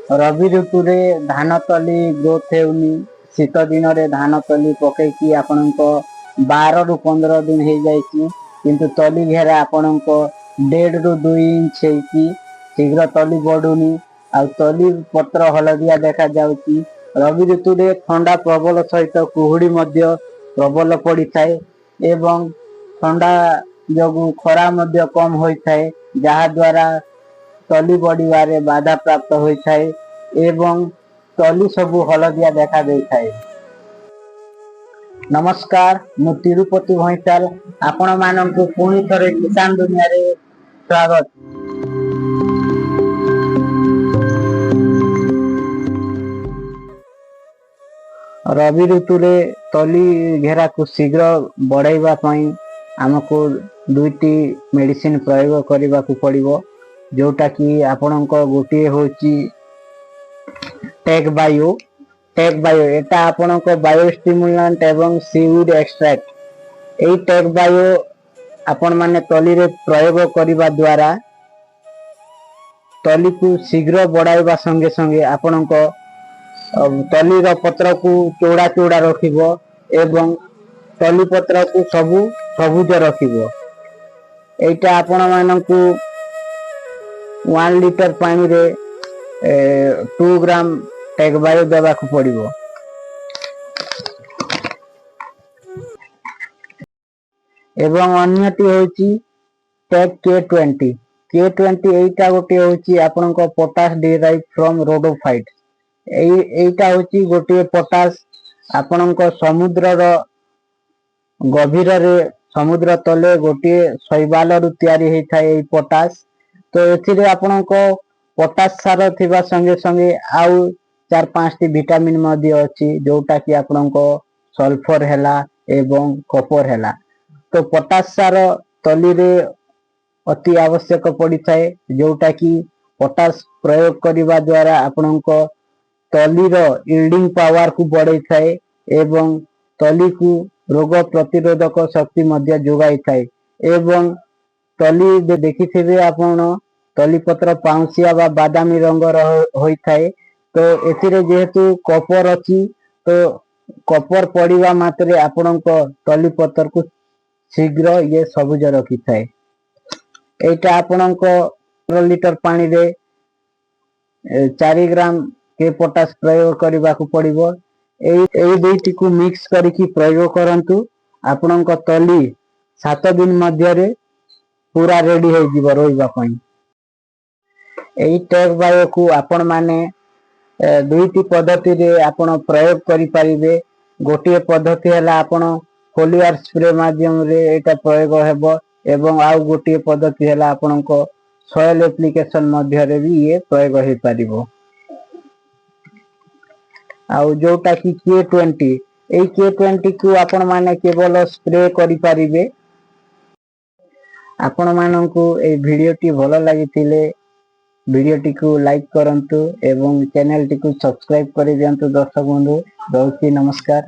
ରବି ଋତୁରେ ଧାନ ତଳି ଗ୍ରୋଥ ହେଉନି। ଶୀତ ଦିନରେ ଧାନ ତଳି ପକେଇକି ଆପଣଙ୍କ 12ରୁ 15 ଦିନ ହେଇଯାଇଛି, କିନ୍ତୁ ତଳି ଘେରା ଆପଣଙ୍କ 1.5ରୁ 2 ଇଞ୍ଚ ହେଇଛି। ଶୀଘ୍ର ତଳି ବଢୁନି ଆଉ ତଳି ପତ୍ର ହଳଦିଆ ଦେଖାଯାଉଛି। ରବି ଋତୁରେ ଥଣ୍ଡା ପ୍ରବଳ ସହିତ କୁହୁଡ଼ି ମଧ୍ୟ ପ୍ରବଳ ପଡ଼ିଥାଏ ଏବଂ ଥଣ୍ଡା ଯୋଗୁଁ ଖରା ମଧ୍ୟ କମ ହୋଇଥାଏ, ଯାହାଦ୍ୱାରା ତଳି ବଢିବାରେ ବାଧା ପ୍ରାପ୍ତ ହୋଇଥାଏ ଏବଂ ତଳି ସବୁ ହଳଦିଆ ଦେଖା ଦେଇଥାଏ। ନମସ୍କାର, ମୁଁ ତିରୁପତି ଭଇଁଚାଲ। ଆପଣ ମାନଙ୍କୁ ପୁଣି ଥରେ କିଷାନ ଦୁନିଆରେ ସ୍ୱାଗତ। ରବି ଋତୁରେ ତଳି ଘେରାକୁ ଶୀଘ୍ର ବଢ଼ାଇବା ପାଇଁ ଆମକୁ ଦୁଇଟି ମେଡିସିନ ପ୍ରୟୋଗ କରିବାକୁ ପଡ଼ିବ, ଯୋଉଟା କି ଆପଣଙ୍କ ଗୋଟିଏ ହେଉଛି ଟେକ୍ ବାୟୋ। ଟେକ୍ ବାୟୋ ଏଟା ଆପଣଙ୍କ ବାୟୋ ଷ୍ଟିମୁଲାଣ୍ଟ ଏବଂ ସିୱିଡ୍ ଏକ୍ସଟ୍ରାକ୍ଟ। ଏଇ ଟେକ୍ ବାୟୋ ଆପଣମାନେ ତଳିରେ ପ୍ରୟୋଗ କରିବା ଦ୍ୱାରା ତଳିକୁ ଶୀଘ୍ର ବଢ଼ାଇବା ସଙ୍ଗେ ସଙ୍ଗେ ଆପଣଙ୍କ ତଳିର ପତ୍ରକୁ ଚଉଡ଼ା ଚଉଡ଼ା ରଖିବ ଏବଂ ତଳି ପତ୍ରକୁ ସବୁ ସବୁଜ ରଖିବ। ଏଇଟା ଆପଣମାନଙ୍କୁ 1 ଲିଟର ପାଣିରେ 2 ଗ୍ରାମ ଟେକ୍ ବାୟୋ ଦେବାକୁ ପଡ଼ିବ। ଏବଂ ଅନ୍ୟଟି ହେଉଛି ଟେକ୍ କେ 20। କେ 20 ଏଇଟା ଗୋଟିଏ ହେଉଛି ଆପଣଙ୍କ ପଟାସ ଡିରାଇଭ୍ ଫ୍ରମ୍ ରୋଡୋଫାଇଟ୍। ଏଇଟା ହେଉଛି ଗୋଟିଏ ପଟାସ, ଆପଣଙ୍କ ସମୁଦ୍ରର ଗଭୀରରେ, ସମୁଦ୍ର ତଲେ ଗୋଟିଏ ଶୈବାଲରୁ ତିଆରି ହେଇଥାଏ ଏଇ ପଟାସ। ତ ଏଥିରେ ଆପଣଙ୍କ ପଟାସ ସାର ଥିବା ସଙ୍ଗେ ସଙ୍ଗେ ଆଉ ଚାରି ପାଞ୍ଚଟି ଭିଟାମିନ ମଧ୍ୟ ଅଛି, ଯୋଉଟା କି ଆପଣଙ୍କ ସଲଫର ହେଲା ଏବଂ କପର ହେଲା। ତ ପଟାସ ସାର ତଳିରେ ଅତି ଆବଶ୍ୟକ ପଡ଼ିଥାଏ, ଯୋଉଟା କି ପଟାସ ପ୍ରୟୋଗ କରିବା ଦ୍ୱାରା ଆପଣଙ୍କ ତଳିର ୟିଲ୍ଡିଂ ପାୱାରକୁ ବଢେଇଥାଏ ଏବଂ ତଳିକୁ ରୋଗ ପ୍ରତିରୋଧକ ଶକ୍ତି ମଧ୍ୟ ଯୋଗାଇଥାଏ। ଏବଂ ତଳି ଦେଖିଥିବେ ଆପଣ, ତଳି ପତ୍ର ପାଉଁଶିଆ ବା ବାଦାମୀ ରଙ୍ଗର ହୋଇଥାଏ। ତ ଏଥିରେ ଯେହେତୁ କପର ଅଛି, ତ କପର ପଡିବା ମାତ୍ରେ ଆପଣଙ୍କ ତଳି ପତ୍ରକୁ ଶୀଘ୍ର ଇଏ ସବୁଜ ରଖିଥାଏ। ଏଇଟା ଆପଣଙ୍କ ଲିଟର ପାଣିରେ 4 ଗ୍ରାମ କେ ପଟାସ ପ୍ରୟୋଗ କରିବାକୁ ପଡିବ। ଏଇ ଦୁଇଟିକୁ ମିକ୍ସ କରିକି ପ୍ରୟୋଗ କରନ୍ତୁ। ଆପଣଙ୍କ ତଳି 7 ଦିନ ମଧ୍ୟରେ ପୁରା ରେଡି ହେଇଯିବ ରୋଇବା ପାଇଁ। ଏଇ ଟେକ୍ ବାୟୋକୁ ଆପଣ ମାନେ ଦୁଇଟି ପଦ୍ଧତିରେ ଆପଣ ପ୍ରୟୋଗ କରିପାରିବେ। ଗୋଟିଏ ପଦ୍ଧତି ହେଲା ଆପଣ ଫୋଲିଆର ସ୍ପ୍ରେ ମାଧ୍ୟମରେ ଏଇଟା ପ୍ରୟୋଗ ହେବ ଏବଂ ଆଉ ଗୋଟିଏ ପଦ୍ଧତି ହେଲା ଆପଣଙ୍କ ସଏଲ ଆପ୍ଲିକେସନ ମଧ୍ୟରେ ବି ଇଏ ପ୍ରୟୋଗ ହେଇପାରିବ। ଆଉ ଯୋଉଟା କି କେ 20, ଏଇ କେ 20 କୁ ଆପଣ ମାନେ କେବଳ ସ୍ପ୍ରେ କରିପାରିବେ। ଆପଣ ମାନଙ୍କୁ ଏଇ ଭିଡିଓଟି ଭଲ ଲାଗିଥିଲେ ଭିଡିଓଟିକୁ ଲାଇକ୍ କରନ୍ତୁ ଏବଂ ଚ୍ୟାନେଲଟିକୁ ସବସ୍କ୍ରାଇବ କରିଦିଅନ୍ତୁ। ଦର୍ଶକ ବନ୍ଧୁ, ରହୁଛି, ନମସ୍କାର।